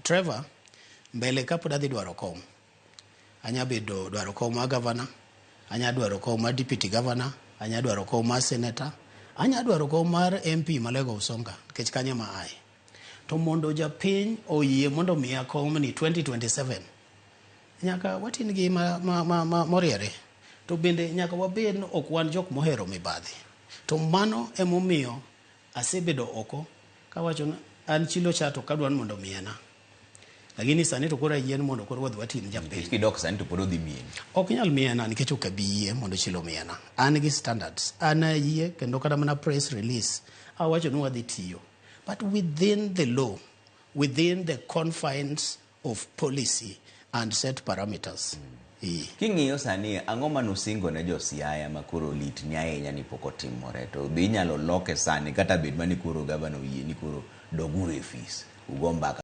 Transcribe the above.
Trevor, mbele kapod adhi dwaro kom, anya bedo dwaro kom mar governor, anya dwaro kom mar deputy governor, anya dwaro kom mar senator, anya dwaro kom mar MP Malego Usonga, nikech kanyo ema aye. To mondo japiny oyie mondo omiya kom ni 2027, nyaka watin gi ma moriere. To bende nyaka wabed ni ok wan jok mohero mibadhi. To mano emomiyo asebedo oko kawacho ni an chilo cha to kadwa ni mondo omiyena. Lakini sani to koro ayie ni mondo koro wadhi watin japiny. Nikech kidok sani to pod odhi miyeni. Ok nyal miyena nikech ok abi yie mondo chilo omiyena. An gi standards. An ayie kendo kata mana press release awacho ni wadhi tiyo. But within the law, within the confines of policy and set parameters. King'iyo sani, ang'o manusingo ne jo Siaya ma koro litni ahinya ni pok otimore to be inyalo loke sani kata bed mani koro gavana oyie ni koro doguru e ofis ugo mbaka?